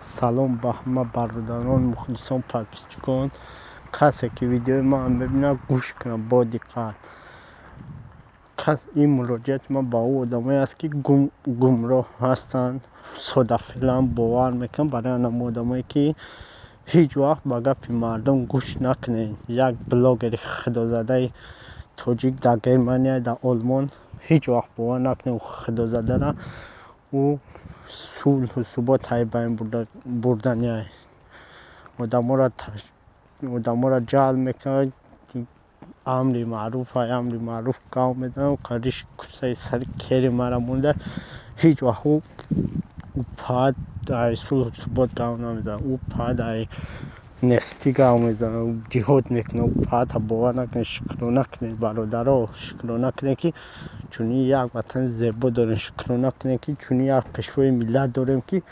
Салом ба ҳама бародарон, мухлисон, подписчикон. Касе ки видеои ман мебинад, гӯш кунад бо диққат. Ин муроҷиати ман ба ӯ одамое аст, ки гумроҳ ҳастанд, содафеланд, бовар мекунанд. Барои анам одамое ки ҳеҷ вақт ба гапи мардум гӯш накунед. Як блогери худозадаи тоҷик дар Германия, дар Олмон, ҳеҷ вақт бовар накунед худозадара. Ӯ сулҳу субот ҳай байн бурданиай. Одаморо ҷалб мекунад, амри маъруф ай амри маъруф гав мезанад, қариш кусаи сари кери мара монда. Ҳеҷ вақт ӯ паат ай сулҳу субот гав намезанад, ӯ паат ай нестӣ гав мезанад, ҷиҳод мекунад. Ӯ паата бовар накунед, шукрона кунед, бародаро, шукрона кунед, ки чунин як ватани зебо дорем, шукрона кунед, ки чунин як пешвои миллат дорем, ки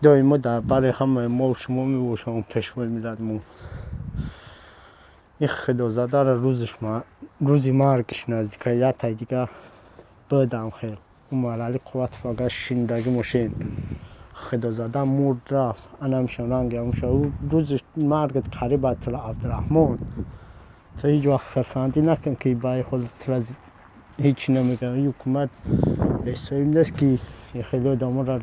доимо дар бари ҳамаи мо шумо мебошад пешвои миллатмон. Ин худозадаро рӯзи маргаш наздика, ятай дига будам хел. Умаралӣ Қувватов, агар шинидагӣ бошед, худозада мурд, рафт, анамшон ранги ҳамуша. Рӯзи маргат қариб тура, Абдураҳмон. Ту ҳеҷ вақт хурсандӣ накун, ки ба ин ҳол тура ҳеҷ намегӯянд. Ин ҳукумат бесоҳиб нест, ки хеле одаморо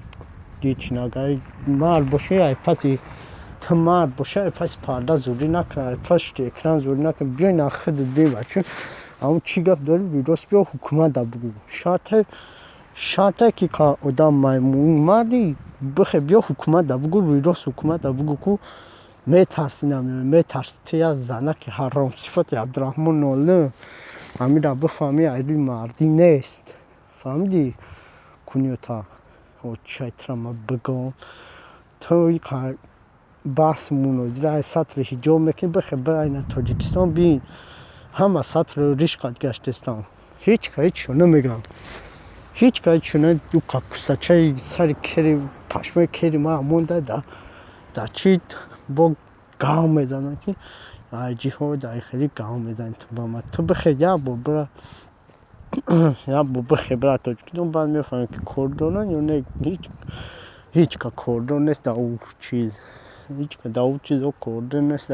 ҳеҷ нагӯяд. Мард бошӣ, ай паси ту мард бошӣ, ай паси парда зурӣ накун, ай пашти экран зурӣ накун. Биёй на худат бин, бача, ҳамун чӣ гап дорӣ, рост биё ҳукумата бугӯ. Шарте ки одам маймун марди, бихе биё ҳукумата бугӯ, рӯйрост ҳукумата бугӯ, ку метарсӣ, намеоӣ, метарсӣ. Ту як занаки ҳаромсифати Абдураҳмон Нолӣ, ҳамира бифаҳмӣ, ай рӯи мардӣ нест. Фаҳмидӣ? Куниёта чайтра ма бигӯм. Ту баҳс мунозира ай сатри ҳиҷоб мекунӣ, бихе бирай на Тоҷикистон бин, ҳама сатру риш қад гаштестанд. Ҳеҷ ка ҳечшо намегӯянд. Ҳеҷ ка ҳечшо. Кусачаи сари кери пашмои кери ма монда дар чӣ бо гав мезананд, ки ай ҷиҳод, ай хеле гав мезанӣ ту ба ман. Ту бихе як бор бира, як бор бихе бира Тоҷикистон, баъд мефаҳмӣ, ки кордоранд ё не. Ҳеҷ ка кордор нест дар ӯ чиз, ҳеҷ ка дар ӯ чизо кордор нест,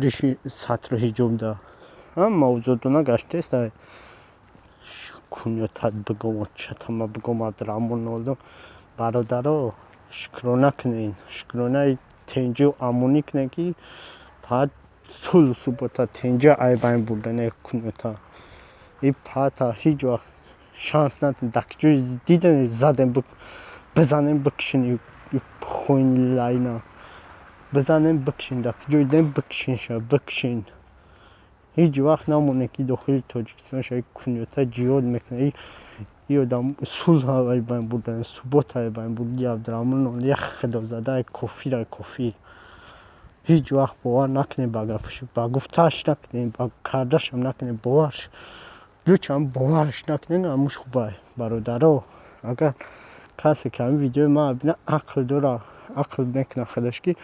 риши сатру ҳиҷоб да. Ҳама озодона гаштест. Кунётат бигӯм, очатама бигӯм, Абдураҳмон Нолӣ. Бародаро, шукрона кунед, шукронаи тинҷу амонӣ кунед, ки баъд сулҳу субота, тинҷа ай байн бурдани кунёта. Ин паата ҳеҷ вақт шанс надем, дар ҷои дидем, задем, бизанем, бикушем хоини лайна. Бизанем, бикушем, дар ҷои дидем, бикушенша, бикушен. Ҳеҷ вақт намонед, ки дохили Тоҷикистон шавӣ, кунёта ҷиҳод мекунад. Ин одам сулҳ ай байн бурдан, субот ай байн бурд. Абдураҳмон Нолӣ як худозадаи кофир, кофир. Ҳеҷ вақт бовар накунед ба гапаш, ба гуфтааш накунед, ба кардаашам накунед, боварш лучам бовараш накунед, ҳамуш хубай. Бародаро, агар касе ки ҳамин видеои ман бинад, ақл дора, ақл мекунад худаш, ки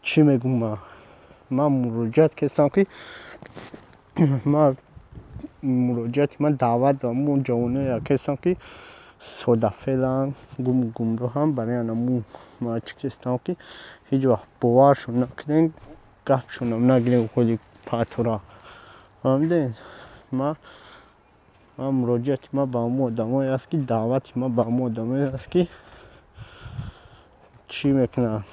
чӣ мегӯм ман. Ман муроҷиат кардам, ки ман муроҷиати ман даъват ба ҳамон ҷавоное кардам, ки содафеланд, гуму гумроҳанд. Барои анамун ман чӣ кардам, ки ҳеҷ вақт боваршон накунед, гапшонам нагиред худи паатора. Фаҳмидед? Ман муроҷиати ман ба ҳамон одамое аст, ки даъвати ман ба ҳамон одамое аст, ки чӣ мекунанд,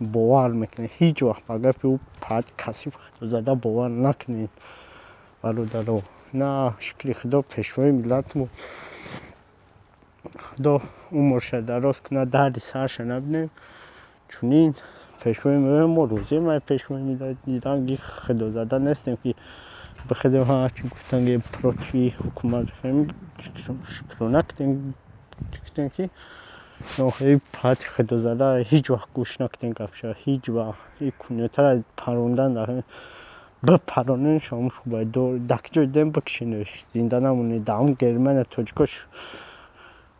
бовар мекунед. Ҳеҷ вақт ба гапи ӯ паат касиф худозада бовар накунед, бародаро. На, шукри Худо, пешвои миллатмо, Худо умрша дароз кунад, дарди сарша набинем. Чунин пешвои мо розием ай пешвои миллат. Ранги худозада нестем, ки бихезем, ҳарчи гуфтан, против ҳукумат. Шукрона кунем, ки паати худозада ҳеҷ вақт гӯш накунем гапша, ҳеҷ вақт. Ин кунётара парондан бипаронем, ҳамуш хубай. Дар ҷои дидем, бикушенеш, зинда намонед. Дар ҳамун Германия тоҷико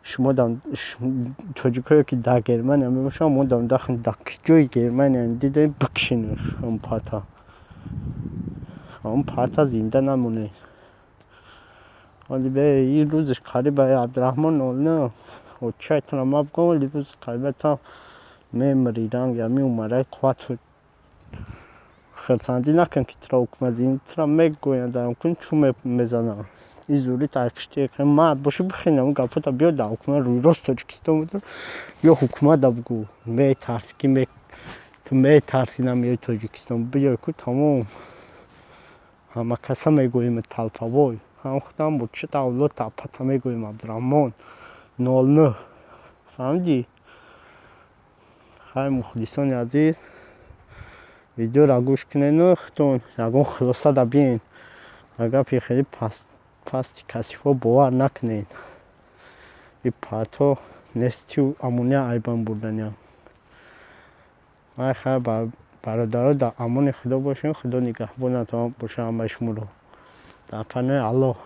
шумо тоҷикое ки дар Германия мебошанд, мо дар ҷои Германия дидем, бикушенеш ҳамун паата, ҳамун паата зинда намонед. Ҳоли бе ин рӯзаш қариб Абдураҳмон Нолӣ очайтона ма бигӯм, вале рӯзи қариба. Мемирӣ, ранг ами умараи қуввату хирсандӣ накун, ки туро ҳукумат тура мегӯянд, дамкун чӯ мезананд. И зури пишти мард бошӣ, бихен ҳамун гапота, биё дар ҳукумат рӯйрост Тоҷикистон будо, ё ҳукумата бугӯ. Метарсӣ, ки ту метарсӣ, намеои Тоҷикистон, биёй ку, тамом, ҳама каса мегӯем, талпавой ҳам худам бо чӣ давлат апата мегӯем. Абдураҳмон 09, фаҳмидӣ? Хай, мухлисони азиз, видеоро гӯш кунену худтон ягон хулоса да биен. Ба гапи хеле пасти касифҳо бовар накунед. И патҳо нестию амония айбан бурданиям. Ай хай, бародаро, дар амони Худо бошед, Худо нигаҳбонатон боша ҳамаи шуморо. Дар паноҳи Аллоҳ.